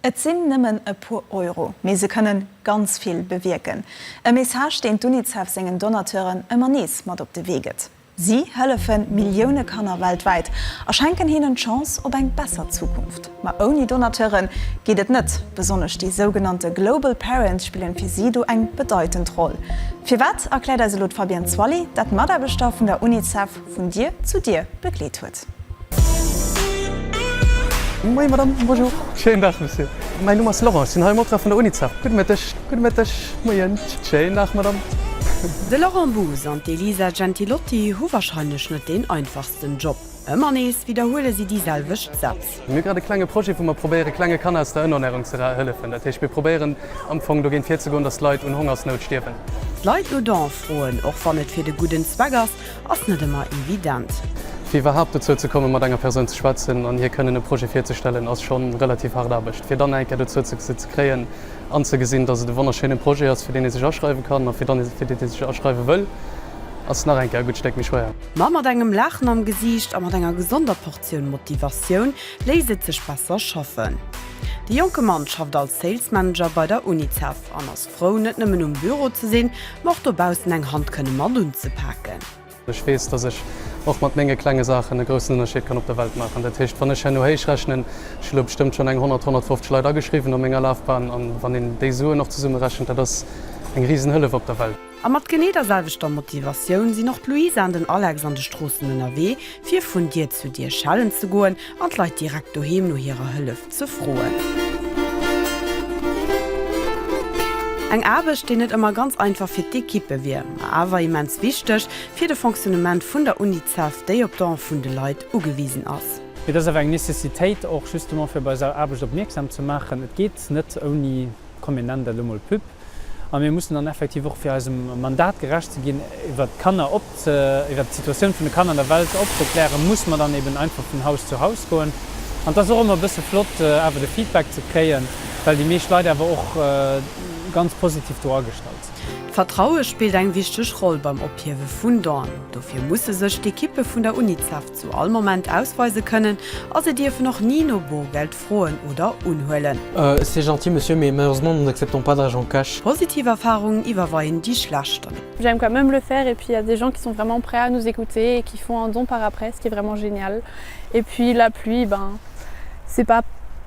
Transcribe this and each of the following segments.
Et sinn nëmmen e puer Euro, mee se kënnen ganz vill bewierken. E Message, deen d'UNICEF sengen Donateuren ëmmer nees mat op de Wee gëtt. Si hëllefe Millioune Kanner weltwäit a schenken hinnen d'Chance op eng besser Zukunft. Ma ouni Donateure geet et net. Besonnesch déi sougenannte Global Parents spillen fir si do eng bedeitend Roll. Firwat, erkläert eis elo d'Fabienne Zwally, dat d'Mataarbechter vun der UNICEF vun Dier zu Dier begleet huet. Moien Madame, bonjour. Schéinen Dag Monsieur. Mäin Numm ass Laurent, ech sinn hei am Optrag vun der Unicef. Gudde Mëtteg. Gudde Mëtteg. Moien. Schéinen Dag Madame. De Laurent Boos an d'Elisa Gentilotti hu warscheinlech net deen einfachsten Job. Ëmmer nees widderhuele si déi selwecht Sätz. Mir hu grad e klenge Projet, wou mer probéiere klenge Kanner aus der Ënnerernärung ze hëllefen. Dat heescht, mir probéieren am Fong dogéint virzegoen, datt Leit un Hongersnout stierwen. D'Leit no Don froen, och wann et fir de gudden Zweck ass, Ass net ëmmer evident. Fir iwwerhaapt dozou ze kommen, mat enger Persoun ze schwätzen an hir kënnen e Projet virzestellen, ass scho relativ haart Aarbecht. Fir dann eng Kéier dozou ze se ze kréien, anzegesinn, datt et e wonnerschéine Projet ass, fir deen ee sech aschreiwe kann a fir dann fir deen ee sech aschreiwe wëll, ass nach eng Kéier e gutt Stéck méi schwéier. Ma mat engem Laachen am Gesiicht a mat enger gesonder Portioun Motivatioun léisst et sech besser schaffen. De jonke Mann schafft als Sales Manager bei der Unicef an ass Frou net nëmmen um Büro ze sinn, ma och dobaussen eng Hand kënne mat unzepaken. Ech weess, dass ech och mat menge klenge Saachen e groussen Ënnerscheed kann op der Welt maachen. Dat heescht, wann ech herno héich rechnen, ech hu lo bestëmmt schonn eng 100, 150 Leit ageschriwwen a menger Lafbahn, an wann een déi Suen och zesummerechent, dat ass eng Risenhëllef op der Welt. A mat genee der selwechter Motivatioun sinn och d'Luisa an den Alex an de Stroossen ënnerwee, fir vun Dier zu Dier schellen ze goen an d'Leit direkt doheem no hirer Hëllef ze froen. Eng Aarbecht, déi net ëmmer ganz einfach fir d'Ekippe wier, ma awer immens wichteg fir de Fonctionnement vun der Unicef, déi op d'Don vun de Leit ugewisen ass. Mee et ass awer eng Nécessitéit och justement fir op eis Aarbecht opmierksam ze maachen. Et geet net ouni, komm mir nennen dat elo mol Pub. A mir mussen dann effektiv och, fir eisem Mandat gerecht ze ginn, iwwert d'Kanner op, iwwert d'Situatioun vun de Kanner an der Welt opzeklären, musse mer dann eben einfach vun Haus zu Haus goen. An et ass och ëmmer e bësse flott, awer de Feedback ze kréien, well déi meescht Leit awer och ganz positiv do agestallt sinn. D'Vertraue spillt eng wichteg Roll beim Ophiewe vun Donen. Dofir musse sech d'Ekippe vun der Unicef zu all Moment ausweise kënnen a se dierfen och ni no Borgeld froen oder unhuelen. C'est gentil monsieur, mais malheureusement nous n'acceptons pas d'argent cash. Positiv Erfarungen iwwerweien déi schlecht. J'aime quand même le faire et puis il y a des gens qui sont vraiment prêts à nous écouter et qui font un don par après, ce qui est vraiment génial. Et puis la pluie, ben c'est pas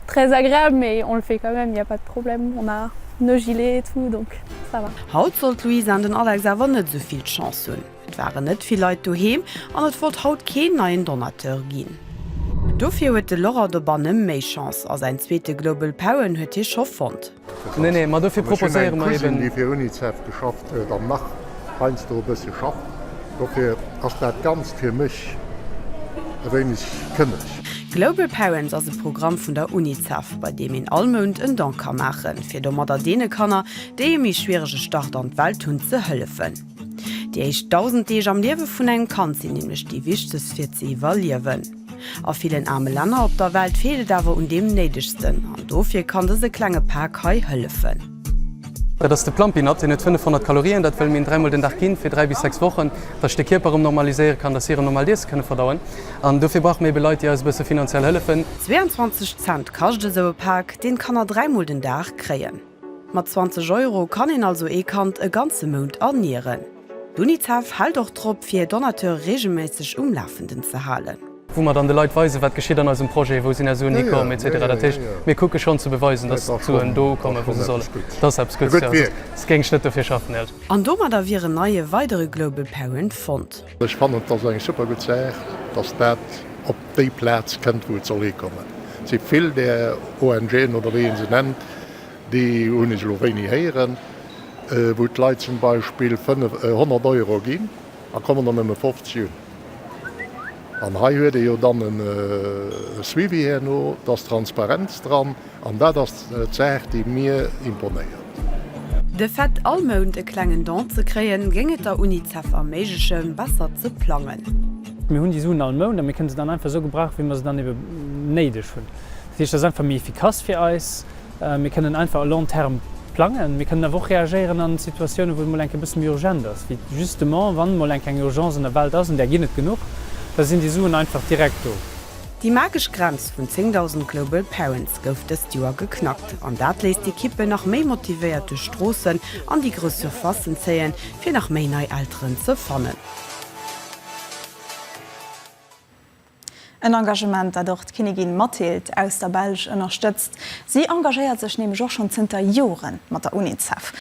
très agréable mais on le fait quand même, il y a pas de problème, on a nos gilets et tout donc ça va. Haut soll d'Louise an den Alex awer net esou vill Chance hunn. Et waren net vill Leit doheem an et wollt haut keen neien Donateur ginn. Dofir huet de Laurent dobanne méi Chance a säin zweete Global Parent huet hie scho fonnt. Nee, nee, ma dofir Ech hunn proposéiere eng mer Cousine, eben. déi fir Unicef geschafft huet an nach heiansdo e bësse schafft. Dofir ass dat Ganzt fir mech e wéineg kënneg. Global Parents ass e Programm vun der Unicef, bei deem een all Mount en Don ka maachen, fir domadder deene Kanner, déi e méi schwierege Start an d'Welt hunn, ze hëllefen. Déi éischt 1.000 Deeg am Liewe vun engem Kand sinn nämlech déi wichtegst fir ze iwwerliewen. A villen aarme Länner op der Welt feelt et awer un deem Néidegsten an dofir kann dëse klenge Pak hei hëllefen. Dat ass de Plumpy'Nut, deen huet 500 Kalorien. Dat wëlle mir een dräimol den Dag ginn, fir 3 bis 6 Wochen, dass sech de Kierper erëm normaliséiere kann, dass si erëm normal Iesse kënne verdauen. An dofir brauche mir ebe Leit, déi eis e bësse finanziell hëllefen. 22 Cent kascht esou e Pak, deen d'Kanner dräimol den Dag kréien. Mat 20 Euro kann een also ee Kand e ganze Mount ernieren. D'Unicef hält och drop, fir hir Donateure reegelméisseg um Lafenden ze halen. Wou mer dann de Leit weisen, wat geschitt an eisem Projet, wou sinn är Suen hikomm, etc. Dat heescht, mir kucke schonn ze beweisen, dass d'Suen do ukommen, wou se sollen. Dat ass eppes Guddes, jo. Soss géing ech net dofir schaffen, éierlech. An domadder wier en neie weidere Global Parent fonnt. Ech fannen, et ass eng super gutt Saach, dass dat op déi Plaz kënnt, wou et soll hikommen. Et si vill där ONGen, oder wéi ee se nennt, Déi hunn ech elo wéini héieren, wou d'Leit zum Beispill 100 Euro ginn a kommen der nëmme 50 un. An hei huet ee jo dann e Suivi herno, et ass Transparenz dran an dat ass d'Saach, déi mir imponéiert. De Fait, all Mount e klengen Don ze kréien, géing et der Unicef erméiglechen, besser ze plangen. Mir hunn déi Suen all Mount a mir kënne se dann einfach esou gebrauchen, wéi mer se dann ebe néideg hunn. Dat heescht, dat ass einfach méi efficace fir eis. Mir kënnen einfach à long terme plangen. Mir kënnen awer och reagéieren an Situatiounen, wou et mol eng Kéier e bësse méi urgent ass, wéi justement, wann mol eng Kéier eng Urgence an der Welt ass, an där ginn et genuch, da sinn déi Suen einfach direkt do. Déi magesch Grenz vun 10.000 Global Parents gouf dëst Joer geknackt an dat léisst d'Ekippen nach méi motivéiert duerch d'Stroossen an déi grouss Surfacen zéien, fir nach méi nei Elteren ze fannen. En Engagement, dat och d'Kinnigin Mathilde aus der Belsch ënnerstëtzt. Si engagéiert sech nämlech och schonn zënter Jore mat der Unicef.